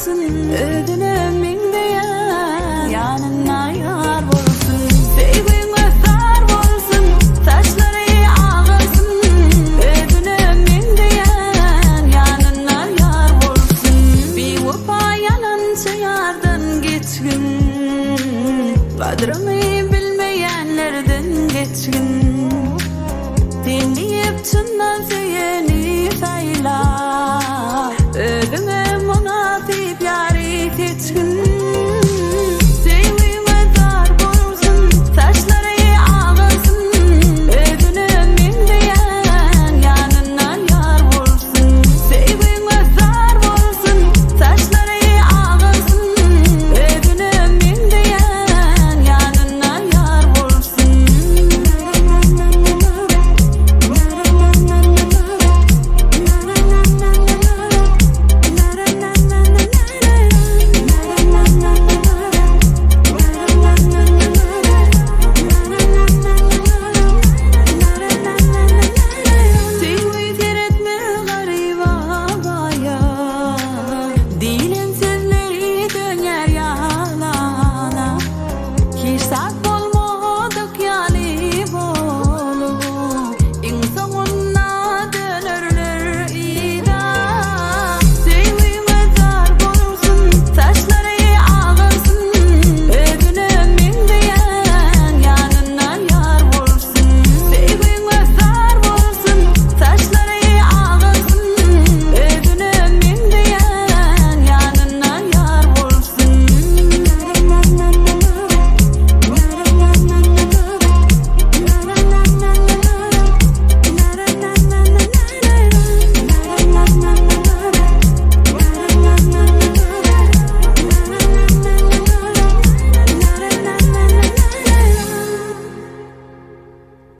bolsun, Özüne meňzeýän ýanynda ýar bolsun. Söýgiňe zar bolsun, saçlary agarsyn, Özüne meňzeýän ýanynda ýar bolsun. Biwepa ýalançy ýardan geçgin, Gadryňy bilmeýänlerden geçgin. Sen diýip çyndan söýeni saýla, Özüňe mynasyp ýary seçgin.